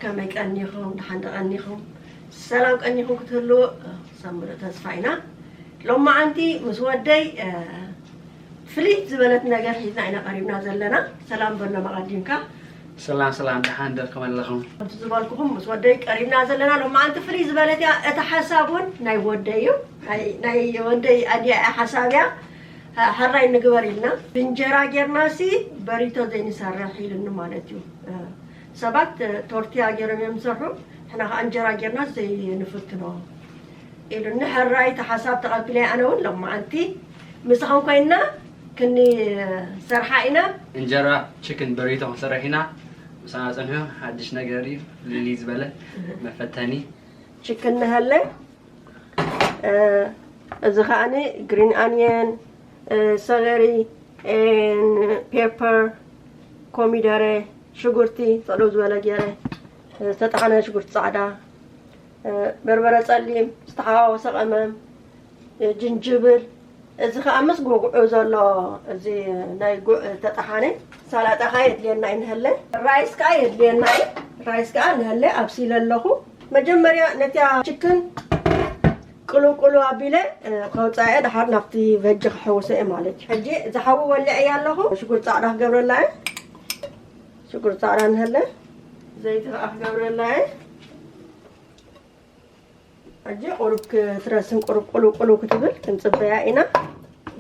ከመይ ቀኒኹም? ደሓን ዶ ቀኒኹም? ሰላም ቀኒኹም ክትህልዉ፣ እ፣ ሰብ ምሉእ ተስፋ ኢና። ሎማዓንቲ ምስ ወደይ፣ እ፣ ፍልይ ዝበለት ነገር ሒዝና ኢና ቀሪብና ዘለና። ሰላም በሎም ኣቐዲምካ። ሰላም፣ ሰላም፣ ደሓን ዶ ከመይ ኣለኹም? ከምቲ ዝበልኩኹም ምስ ወደይ ቀሪብና ዘለና ሎማዓንቲ ፍልይ ዝበለት እያ። እቲ ሓሳብ እውን ናይ ወደይ እዩ። ናይ፣ ናይ ወደይ ኣድያ እያ ሓሳብ እያ። ሐ-፣ ሐራይ ንግበር ኢልና ብእንጀራ ጌርናሲ በሪቶ ዘይንሰርሕ ኢሉኒ ማለት እዩ። እ፣ ሰባት፣ እ፣ ቶርትያ ጌሮም እዮም ዝሰርሑ፣ ንሕና ኸዓ እንጀራ ጌርና ዘይንፍትኖ ኢሉኒ። ሐራይ እቲ ሓሳብ ተቐቢለ ኣነ እውን ሎማዓንቲ ምሳኹም ኮይንና ክንሰርሓ ኢና። እንጀራ ችክን በሪቶ ክንሰርሕ ኢና። ምሳና ጽንሑ፣ ሓድሽ ነገር እዩ፣ ፍልይ ዝበለ መፈተኒ። ችክን ንሀለ፣ እ፣ እዚ ኸዓኒ ግሪን ኣንየን፣ እ፣ ሰለሪ፣ ኤን ፔፐር፣ ኮሚደረ፣ ሽጉርቲ፣ ጽዕድው ዝበለ ገይረ፣ እ፣ ዝተጠሓነ ሽጉርቲ ጻዕዳ፣ እ፣ በርበረ ጸሊም፣ ዝተሓዋወሰ ቀመም፣ እ፣ ጅንጅብል፣ እዚ ኸዓ ምስ ጉዕ ዘሎ፣ እዚ ናይ ጉዕ ተጠሓነ ሰላጣ ኸዓ የድልየና እዩ ንሀለ። ራይስ ከኣ የድልየና እዩ። ራይስ ከኣ ንሀለ ኣብሲለ ኣለኹ። መጀመርያ ነቲያ ችክን ቅልው ቅልው ኣቢለ፣ እ፣ ከውፅኣ እየ። ደሓር ናብቲ ቨጂ ክሕውሶ እየ ማለት እዩ። ሕጂ ዝሓዊ ወሊዐ እየ ኣለኹ። ሽጉርቲ ጻዕዳ ክገብረላ እየ። ሽጉርቲ ጻዕዳ ንሀለ። ዘይቲ ከኣ ክገብረላ እየ። ሕጂ ቁሩብ ክትረስን ቁሩብ ቁልው ቁልው ክትብል ክንጽበያ ኢና።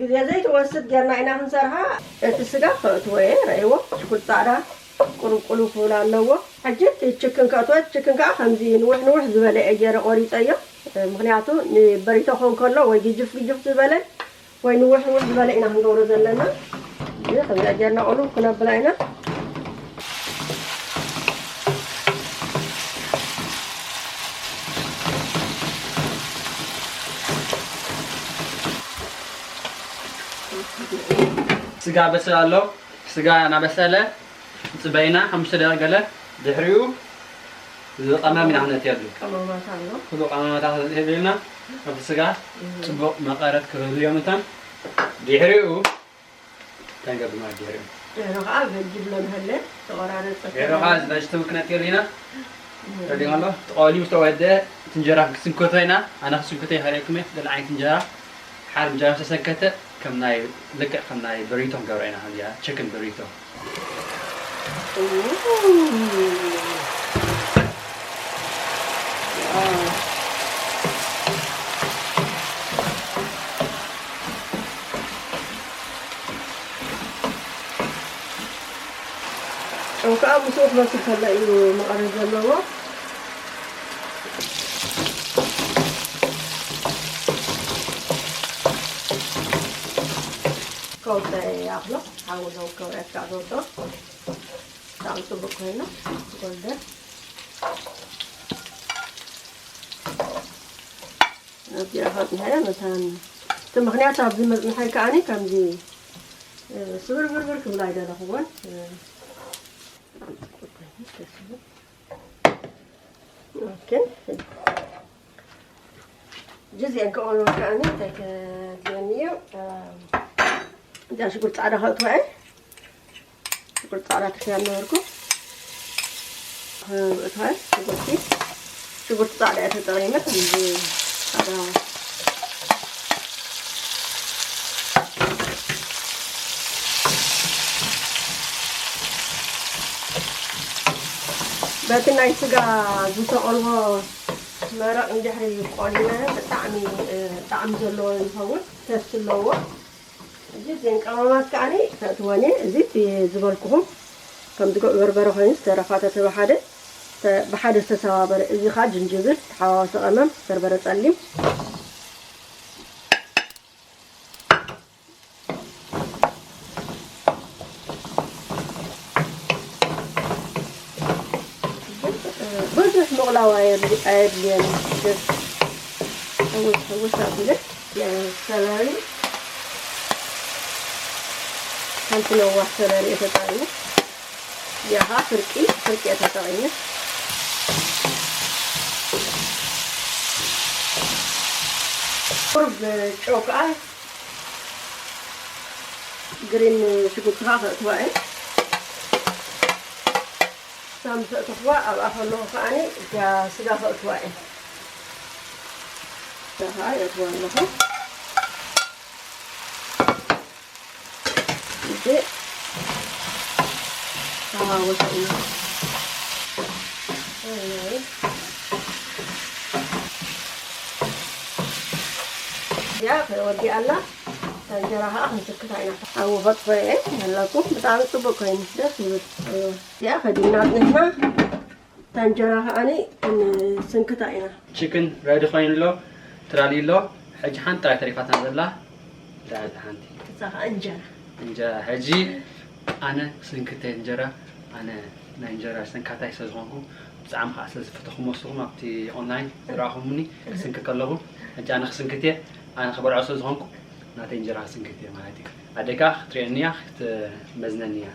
ግዜ ዘይትወስድ ጌርና ኢና ክንሰርሓ። እቲ ስጋ ከእትዎ እየ፣ ረእይዎ፣ ሽጉርቲ ጻዕዳ ቁሩብ ቁልው ክብል ኣለዎ። ሕጂ እቲ ችክን ከእትዎ፣ እቲ ችክን ከኣ ከምዚ ንውሕ ንውሕ ዝበለ እየ ጌረ ቆሪጸዮ። ምኽንያቱ ንበሪቶ ክኸውን ከሎ ወይ ግጅፍ ግጅፍ ዝበለ ወይ ንውሕ ንውሕ ዝበለ ኢና ክንገብሮ ዘለና። እዚ ከምዚኣ ጌርና ቁልው ክነብላ ኢና። ስጋ በስል ኣሎ። ስጋ እናበሰለ ንጽበ ኢና፣ ሓሙሽተ ደቂቕ ገለ። ድሕሪኡ እዚ ቀመም ኢና ክነእትየሉ። ቀመማት ኣሎ። ኩሉ ቀመማታት ክንእትየሉ ኢና። ኣብቲ ስጋ እህ። ጽቡቕ መቐረት ክህሉ እዮም እተን። ድሕሪኡ እንታይ ንገብር ማለት ድሕሪኡ? ድሕሪ ኸዓ ቨጅ ብሎ ንሀለ፣ ተቖራረጸ ሄሮ ኸዓ እዚ ቨጅ ትብል ክነእትየሉ ኢና። እህ። ረዲኦም ኣሎ። ተቐሊዩ ምስ ተወደአ እቲ እንጀራ ክንስንክቶ ኢና። ኣነ ክስንክቶ ይኽእል እየ፣ ገለ ዓይነት እንጀራ። ሓደ እንጀራ ምስ ተሰንከተ ከም ናይ፣ ልክዕ ከም ናይ በሪቶ ክንገብሮ ኢና፣ ከምዚኣ ችክን በሪቶ። ጨው ከዓ ምስኡ ክበስል ከሎ እዩ መቐረት ዘለዎ። ከውፀ ይኣኽሎ፣ ሓዊ ዘውከው ረካ ዘውዶ። ብጣዕሚ ጽቡቕ ኮይኑ፣ ጎልደን። ኣብዚኣ ከጽንሐ መታን። እቲ ምኽንያት ኣብዚ መጽንሐይ ከኣኒ ከምዚ፣ እ፣ ስብርብርብር ክብል ኣይደለኹዎን። እ፣ ኦኬ። ጅዝአን ከቕርብ ከኣኒ እንታይ ከድልየኒ እዩ? እዛ ሽጉርቲ ጻዕዳ ከእትዋ እየ። ሽጉርቲ ጻዕዳ ትሕያ ነበርኩ። እትዋ ሽጉርቲ፣ ሽጉርቲ ጻዕዳ እየ ተጠቒመ። ከምዚ ጻዕዳ በቲ ናይ ስጋ ዝተቐልዎ መረቕ እንድሕሪ ቆሊናዮ ብጣዕሚ፣ እ፣ ጣዕሚ ዘለዎ ይኸውን፣ ተስቲ ኣለዎ። ሕጂ እዘን ቀመማት ከዓኒ ተእትወን እየ። እዚ እቲ ዝበልኩኹም ከምዚ በርበረ ኮይኑ ዝተረፋተተ ብሓደ፣ ተ-፣ ብሓደ ዝተሰባበረ። እዚ ኸዓ ጅንጅብል፣ ተሓዋወሰ ቀመም፣ በርበረ ጸሊም። ብዙሕ ምቕላው ኣየድሊ-፣ ኣየድልየን። ሕውስ ሕውስ ኣቢለ ሰላሪ ሓንቲ ለዋህ ሰላሪ እየ ተጠቒመ። ያኻ ፍርቂ፣ ፍርቂ እየ ተጠቒመ። ቁሩብ ጨው ከኣ ግሪን ሽጉርቲ ከኣ ከእትዋ እየ። ከም ዘእተኽዋ ኣብኣ ከለኹ ከዓኒ እዛ ስጋ ከእትዋ እየ። ስጋ ከኣ የእትዋ ኣለኹ። እዚ ተሃወሰ እዩ። እዚኣ ወዲኣ ኣላ። እታ እንጀራ ከዓ ክንስክታ ኢና። ኣብ ወፈጥፈ እየ ዘለኩም። ብጣዕሚ ፅቡቅ ኮይኑ ደስ ይብል። እዚኣ ከዲና ኣፅኒሕና። እታ እንጀራ ከዓኒ ክንስንክታ ኢና። ቺክን ረዲ ኮይኑ ኣሎ፣ ትራሊ ኣሎ። ሕጂ ሓንቲ ጥራይ ተሪፋትና ዘላ። እዛ ሓንቲ። እዛ ከዓ እንጀራ። እንጀራ። ሕጂ ኣነ ስንክተ እንጀራ፣ ኣነ ናይ እንጀራ ሰንካታይ ስለ ዝኾንኩ፣ ብጣዕሚ ከዓ ስለ ዝፈተኹም፣ ወስኹም ኣብቲ ኦንላይን ዝረኣኹምኒ ክስንክት ከለኹ፣ ሕጂ ኣነ ክስንክት እየ፣ ኣነ ክበልዖ ስለ ዝኾንኩ፣ ናተይ እንጀራ ክስንክት እየ ማለት እዩ። ኣደይ ከዓ ክትሪአኒ እያ፣ ክትመዝነኒ እያ።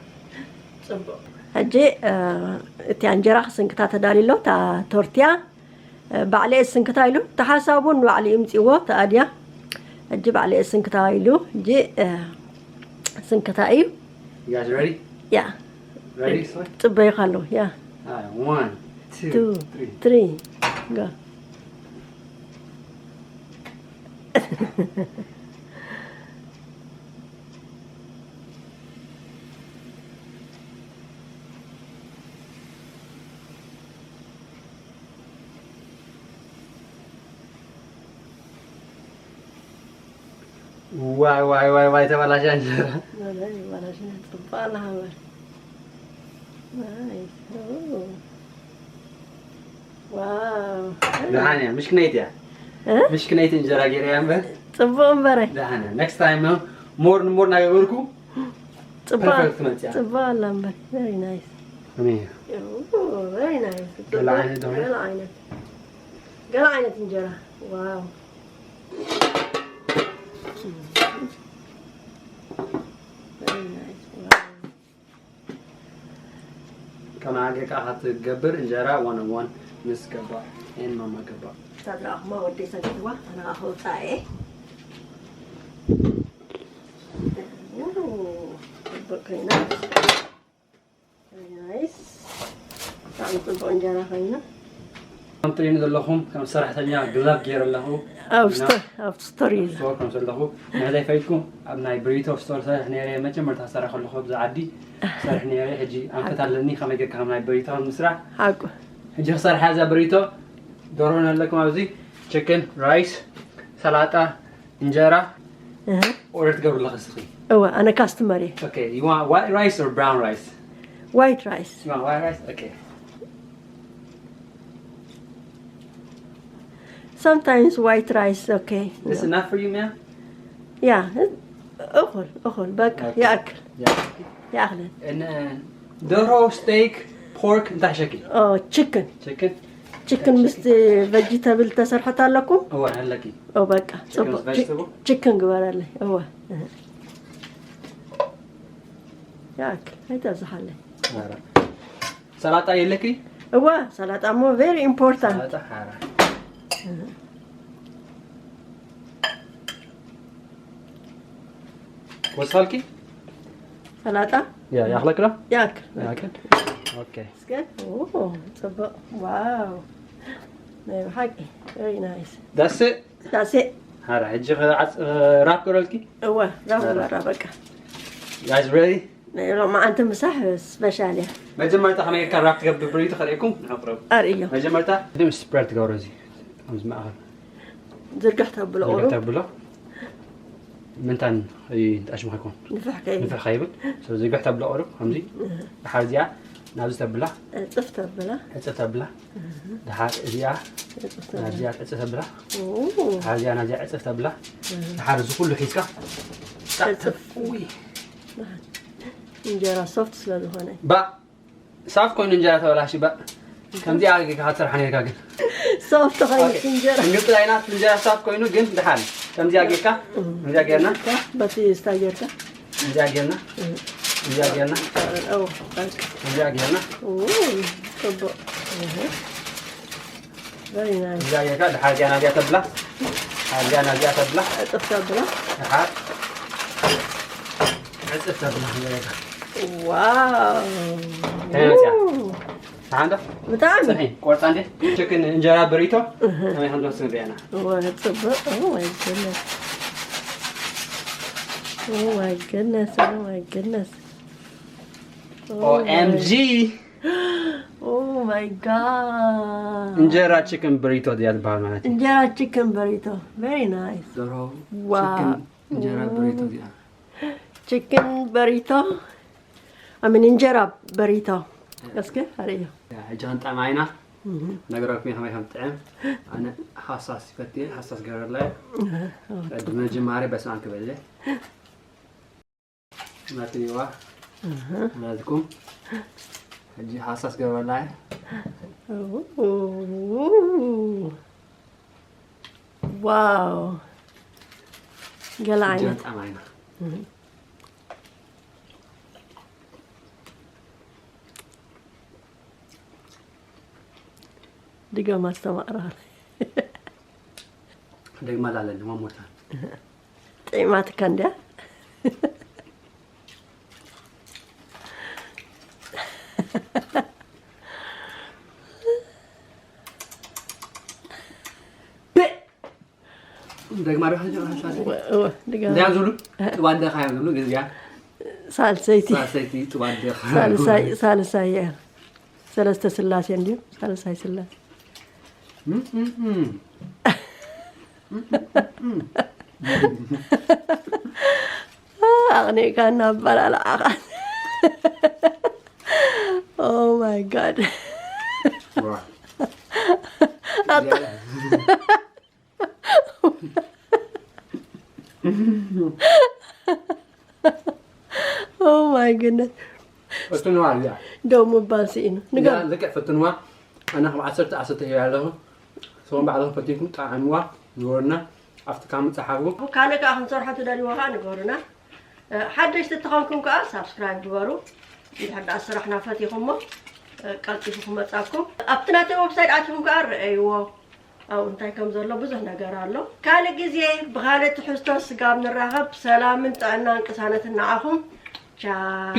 ጽቡቕ። ሕጂ፣ እ፣ እቲ እንጀራ ክስንክታ ተዳልዩ ኣሎ፣ እታ ቶርትያ፣ እ፣ ባዕለይ እየ ዝስንክታ ኢሉ፣ እታ ሓሳብ እውን ባዕሉ ይምጽእዎ፣ እታ ኣድያ። ሕጂ ባዕለይ እየ ዝስንክታ ኢሉ፣ ሕጂ፣ እ፣ ስንክታ እዩ። You guys ready? ያ። Ready, Soy? ጽበይካ ኣለዉ፣ ያ። All right, one, two, two, three. Three. Go. ዋይ፣ ዋይ፣ ዋይ፣ ዋይ፣ ተበላሻ እንጀራ። ወላይ፣ ተበላሻ፣ ጽቡቕ ኣላ፣ ሃበር። ናይስ። ኦ። ዋው። ደሓን እያ፣ ምሽ ክነይት እያ። እ? ምሽ ክነይት እንጀራ ገይረ እያ እምበር። ጽቡቕ እምበረ። ደሓን እያ። Next time ነው። ሞር ንሞር እናገበርኩ ጽቡቕ፣ perfect ትመጽእ እያ። ጽቡቕ ኣላ እምበር። Very nice። ከመይ እያ? ኦ፣ very nice። ገለ ዓይነት ዶ? ገለ ዓይነት። ገለ ዓይነት እንጀራ። ዋው። Very nice። ዋው። ከመይ ጌርካ ክትገብር እንጀራ one on one ምስ ገባር ኤን ማማ ገባር። ሳድራ ኣኽማ ወደይ ሰጊድዋ፣ ኣነ ኣኸውፃኤ። ኡ፣ ጽቡቅ ኮይና። ናይስ። ብጣዕሚ ጽቡቅ እንጀራ ኮይኑ። ከም ትሪእኒ ዘለኹም ከም ሰራሕተኛ ግላብ ገይረ ኣለኹ። ኣብ እና ስቶር፣ ኣብ ስቶር እዩ። ስቶር ከም ዘለኹ፣ ንሕዘይ ፈይድኩም ኣብ ናይ ብሪቶ ስቶር ሰርሕ ነይረ፣ መጀመርታ ክሰርሕ ከለኹ ኣብዚ ዓዲ ሰርሕ ነይረ። ሕጂ ኣንፈት ኣለኒ ከመይ ጌርካ ከም ናይ ብሪቶ ምስራሕ። ሓቁ። ሕጂ ክሰርሓ እዛ ብሪቶ፣ ደርሆ ኣለኩም ኣብዚ፣ ቺክን፣ ራይስ፣ ሰላጣ፣ እንጀራ እህ። ኦርደር ትገብርለኺ እስኺ? እወ፣ ኣነ ካስተመር እየ። Okay, you want white rice or brown rice? ዋይት ራይስ። You want white rice? Okay. Sometimes white rice, okay. This enough for you, ma'am? ያ፣ እኹል፣ እኹል፣ በቃ፣ Okay. ይኣክል። Yeah. ይኣክለን። And, uh, ደርሆ፣ ስቴክ፣ ፖርክ እንታይ ሸኪ? ኦ፣ ቺክን። ቺክን? ቺክን ምስቲ ቨጂተብል ተሰርሐት ኣለኩም? እወ፣ ኣለኪ። ኦ፣ በቃ፣ ቺክን ጽቡቅ። ምስ ቨጅተብል? ቺክን ግበረለይ። እወ። እህ። ይኣክል፣ ኣይተብዝሓለይ። ኧረ። ሰላጣ የለኪ? እወ፣ ሰላጣ እሞ very important። ሰላጣ፣ ኧረ። እህ። ወሳልኪ? ሰላጣ? ያ፣ ያኽለክ ዶ? ያክ። ያክ። ኦኬ። እስከ፣ ኦ፣ ጽቡቅ። ዋው። ናይ ብሓቂ፣ very nice። That's it? That's it። ሃራ፣ ሕጂ ኸ-፣ ዓጽ-፣ ራፕ ገረልኪ? እወ፣ ራፕ ሃራ። ገራ፣ በቃ። You guys ready? ናይ ሎማዓንቲ ምሳሕ ስፔሻል እያ። መጀመርታ ከመይ ጌርካ ራፕ ትገብር ብሪቶ ከርእየኩም ንሕቁረብ። ኣርእዮ። መጀመርታ፣ ቅድም ስፕሬድ ትገብሮ እዚ፣ ኣብዚ ማእኸል። ዝርግሕ ተብሎ ዝርግሕ ቁሩብ። ተብሎ። ምንታን እዩ ንጣሽ ምዃንኩም? ንፍሕ ከይብል። ንፍሕ ከይብል። So ዝርግሕ ተብሎ ቁሩብ፣ ከምዚ። እህ። ድሓር እዚኣ ናብዚ ተብላ። ዕጽፍ ተብላ። ዕጽፍ ተብላ። እህ። ድሓር እዚኣ እጽፍ ተብላ። ናብዚኣ ዕጽፍ ተብላ። ኦ። ድሓር እዚኣ ናብዚኣ ዕጽፍ ተብላ። እህ። ድሓር እዚ ኩሉ ሒዝካ። ዕጽፍ። ኡይ። እንጀራ ሶፍት ስለ ዝኾነ። ባ ሳፍት ኮይኑ እንጀራ ተበላሽ ባ። ከምዚኣ ጌርካ ክትሰርሓ ነርካ ግን። ሶፍት ኮይኑ ኦኬ። እንጀራ። እንግልጥላይና እንጀራ ሳፍት ኮይኑ ግን ድሓን። ከምዚኣ ጌርካ፣ እም። ከምዚኣ ጌርና። በቲ ስታይ ጌርካ። ከምዚኣ ጌርና። እም። ከምዚኣ ጌርና። ኦ፣ በቃ። ከምዚኣ ጌርና። ኦ፣ ጽቡቅ። እህ። Very nice። እዚኣ ጌርካ፣ ድሓር እዚኣ ናዚኣ ተብላ። ድሓር እዚኣ ናዚኣ ተብላ። ዕጽፍ ተብላ። ድሓር ዕጽፍ ተብላ፣ እዚኣ ጌርካ። ዋው። ከመይ መጽያ? ው። ሓንዶ ብጣዕሚ ጽንሒ ቆርጻ እንዴ ችክን እንጀራ በሪቶ ከመይ ከም ዘስንብያና ወይ ጽቡቅ። Oh my goodness. Oh my goodness. Oh my goodness. OMG Oh my god. እንጀራ ችክን በሪቶ ድያ ዝበሃል ማለት እዩ። እንጀራ ችክን በሪቶ። Very nice. ዶሮ ዋው። ችክን እንጀራ በሪቶ እዚኣ ችክን በሪቶ። I mean እንጀራ በሪቶ። እስከ ኣርእዮ። ሕጂ ክንጥዕማ ኢና። ነገራኩም ከመይ ከም ጥዕም ኣነ ሃሳስ ይፈትየ ሃሳስ ገረላይ ድመጅማሪ በስማን ክበለ ናትዋ ናትኩም ሕጂ ሃሳስ ገረላይ ዋው። ገለ ዓይነት ጃንጣ ማይና ድገማ ዝተማቕራ ደግማ ላለኒ መሞታ ጥዕማትካ እንድያ። ደግማ ዶ ሓንጀራ ሓንሳሲ እወ፣ ድገማ። እንዲያ ዝብሉ ጥባደኻ እዮም ዝብሉ ግን እዚኣ ሳልሰይቲ ሳልሰይቲ ጥባደኻ ሳልሳይ ሳልሳይ እያ። ሰለስተ ስላሴ እንድዮም ሳልሳይ ስላሴ። ኣቕኒእካ እናባላልዓኻ። Oh my god. Oh my goodness. እትንዋ እዚኣ ደው ምባል ስኢኑ። ንገር ልክዕ ፈትንዋ ኣነ ከም ዓሰርተ ዓሰርተ ሂበ ኣለኹ ስኹም ባዕልኹም ፈቲንኩም ጣዕምዋ ንወርና ኣብቲ ካም ጸሓፉ ካልእ ከዓ ክንሰርሖ ትደልይዎ ከዓ ንገሩና። ሓደሽቲ እትኾንኩም ከዓ ሳብስክራይብ ግበሩ። እንድሕር ደኣ ስራሕና ፈቲኹሞ ቀልጢፉ ክመፃኩም ኣብቲ ናተይ ወብሳይት ኣትኹም ከዓ ረአይዎ። ኣብኡ እንታይ ከም ዘሎ ብዙሕ ነገር ኣሎ። ካልእ ግዜ ብኻልእ ትሕዝቶ ስጋብ ንራኸብ ሰላምን ጥዕናን ቅሳነትን ንዓኹም። ቻው።